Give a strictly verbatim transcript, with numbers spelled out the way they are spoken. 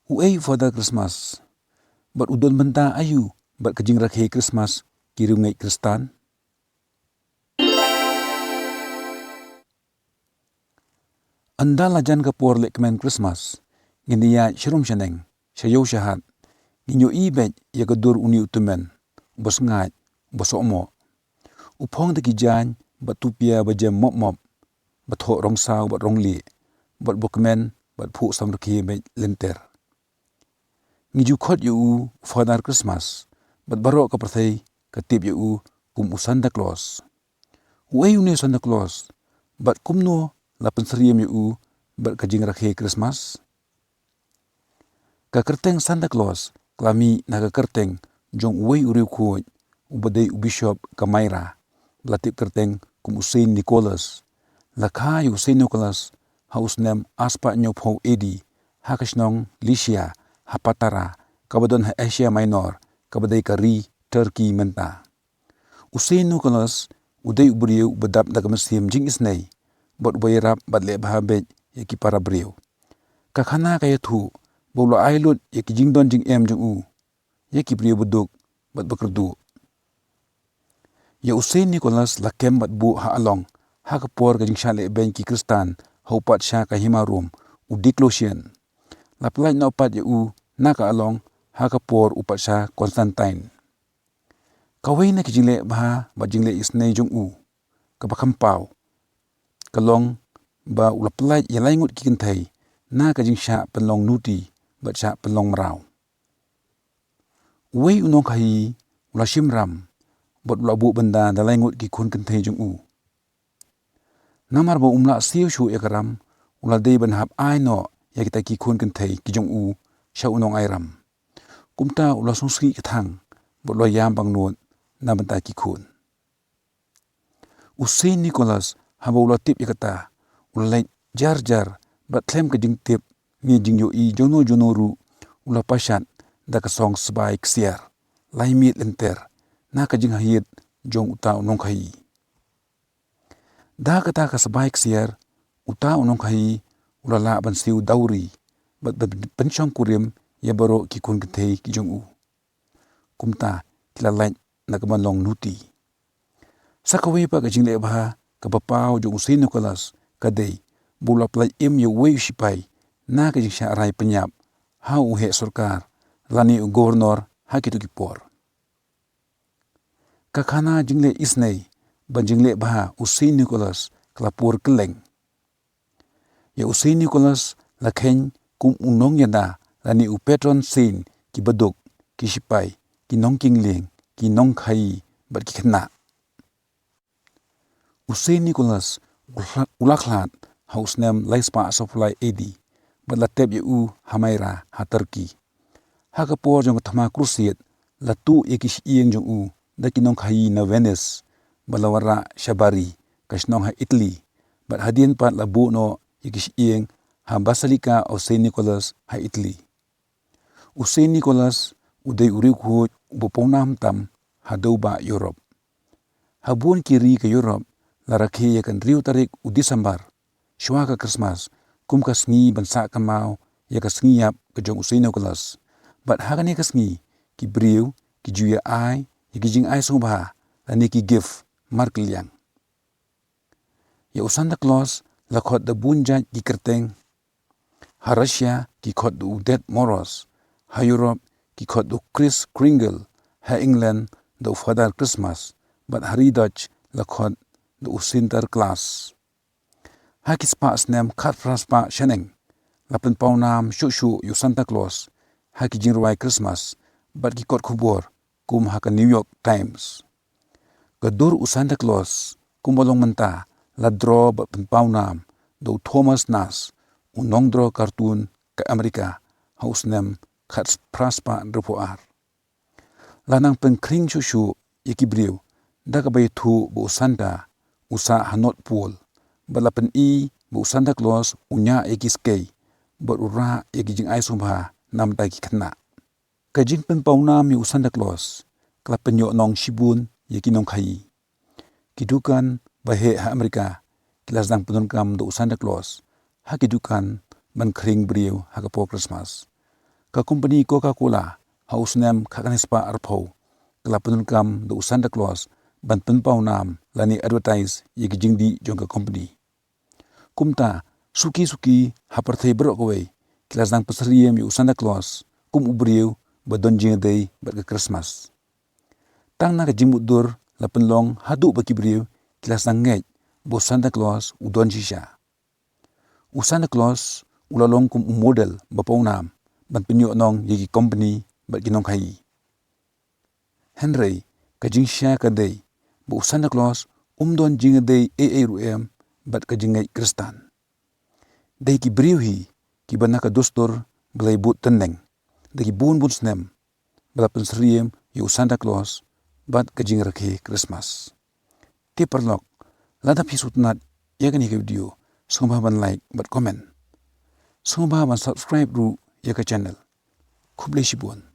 Uei u Father Christmas? Bad u don bynta aïu bad ka jingrakhe Christmas ki riewngeit Khristan? Ynda la jan ka por lehkmen Christmas, ngin ïaid sharum shaneng, sha ïew sha hat. Ngin ïohi beit ïa ka dur une u tymmen, uba sngaid, uba sohmoh. U phong da ki jaiñ bad tupia ba jem mop mop, ba thoh rong saw bad rong lieh, bad ba kmen bad phuh samrkhie beit lynter. Ngi ju khot ïa u Father Christmas, bad baroh ka pyrthei ka tip ïa u kum u Santa Claus. Uei une u Santa Claus, bad kumno la pynsyriem ïa u bad ka jingrakhe Christmas? Ka kyrteng Santa Claus ka la mih na ka kyrteng jong uwei u riewkhuid uba dei u bishop ka Myra, ba la tip kyrteng kum u Saint Nicholas. La kha ïa u Saint Nicholas ha u snem arspah hynñiewphew A D ha ka shnong Lycia ha Patara, kaba don ha Asia Minor, kaba dei ka ri Turkey mynta. U Saint Nicholas u dei u briew uba dap da ka mynsiem jingisnei, bad uba ïarap bad leh bha beit ïa ki para briew. Ka khana ka ïathuh ba u la ai lut ïa ki jingdon jingem jong u ïa ki briew baduk bad bakyrduh. Ïa u Saint Nicholas la kem bad buh ha Along ha ka por ka jingshah lehbeiñ ki Khristan ha u patsha ka hima Rom, u Diocletian. La pyllait noh pat ïa u na ka Along ha ka por u patsha Constantine. Kawei na ki jingleh bha bad jingleh isnei jong u kaba kham paw ka long ba u la pyllait ïa lai ngut ki kynthei na ka jingshah pynlong nuti bad shah pynlong mraw. Uwei u nongkhaïi u la shimram bad u la buh bynda da lai ngut ki khun kynthei jong u. Namar ba um lah siew shuh ïa ka ram, u la dei ban hap ai noh ïa kita ki khun kynthei ki jong u sha u nongai ram. Kumta u la sngewsih ka thang bad u la ïam bangnud na bynta ki khun. U Saint Nicholas haba u la tip ïa kata, u la leit jar jar bad khlem ka jingtip ne jingïohi jongno jongno ruh, u la pashat da ka song sbai ksiar lai miet lynter na ka jinghaïit jong uta u nongkhaïi. Da kata ka sbai ksiar, uta u nongkhaïi u la lah ban siew dowry bad ban pynshongkurim ïa baroh ki khun kynthei ki jong u. Kumta ki la lait na ka ban long nuti. Sa kawei pat ka jingleh bha kaba paw jong u Saint Nicholas ka dei ba u la pyllait im ïa uwei u shipai na ka jingshah rai pynïap ha u heh sorkar lane u governor ha kito ki por. Ka khana jingleh isnei bad jingleh bha u Saint Nicholas ka la pur kylleng. Ïa u Saint Nicholas la kheiñ kum u nongïada lane u patron saint ki baduk, ki shipai, ki nongkieng lieng, ki nongkhaïi bad ki khynnah. U Saint Nicholas u la, u la khlad ha u snem lai spah sawphew lai A D bad la tep ïa u ha Myra ha Turkey. Ha ka por jong ka thma Crusade la tuh ïa ki shyieng jong u da ki nongkhaïi na Venice bad la wanrah sha Bari, ka shnong ha Italy, bad hadien pat la buh noh ïa ki shyieng ha Basilica of Saint Nicholas ha Italy. U Saint Nicholas u dei u riewkhuid uba pawnam tam ha dewbah Europe. Ha bun ki ri ka Europe la rakhe ïa ka hynriew tarik u December, shuwa ka Christmas, kum ka sngi ban sah kynmaw ïa ka sngi ïap ka jong u Saint Nicholas. Bad ha kane ka sngi ki briew ki ju ïa ai ïa ki jingai sngewbha lane ki gift markylliang. Ïa u Santa Claus la khot da bun jait ki kyrteng. Ha Russia ki khot da u Ded Moroz, ha Europe ki khot da u Kris Kringle, ha England da u Father Christmas, bad ha ri Dutch la khot da u Sinterklaas. Ha ki spah snem khatphra spah shaneng la pynpawnam shuh shuh ïa u Santa Claus ha ki jingrwai Christmas bad ki kot khubor kum ha ka New York Times. Ka dur u Santa Claus kumba long mynta la draw bad pynpawnam da u Thomas Nast, u nongdraw cartoon ka Amerika, ha u snem khatphra spah hynriewphew ar. La nang pynkhring shuh shuh ïa ki briew da kaba ïathuh ba u Santa u sah ha North Pole, bad la pyni ba u Santa Claus u ñiah ïa ki skei bad u rah ïa ki jingai sngewbha na bynta ki khynnah. Ka jingpynpawnam ïa u Santa Claus ka la pynïoh nong shibun ïa ki nongkhaïi. Ki dukan ba heh ha Amerika ki la sdang pyndonkam da u Santa Claus ha ki dukan ban khring briew ha ka por Christmas. Ka company Coca-Cola ha u snem khatkhyndai spah arphew ka la pyndonkam da u Santa Claus ban pynpaw nam lane advertise ïa ki jingdih jong ka company. Kumta, suki suki ha pyrthei baroh kawei ki la sdang pynsyriem ïa u Santa Claus kum u briew ba don jingïadei bad ka Christmas. Tang na ka jingmutdur la pynlong haduh ba ki briew ki la sdang ngeit ba u Santa Claus u don shisha. U Santa Claus u la long kum u model ba pawnam ban pynïohnong ïa ki company bad ki nongkhaïi. Hynrei ka jingshisha ka dei ba u Santa Claus um don jingïadei ei ei ruh em bad ka jingngeit Khristan. Dei ki briew hi kiba na ka dustur ba la bud tynneng da ki bun bun snem ba la pynsyriem ïa u Santa Claus bad ka jingrakhe Christmas. Te paralok, lada phi sngewtynnat ïa kane ka video, sngewbha ban like bad comment. Sngewbha ban subscribe ruh ïa ka channel. Khublei shibun.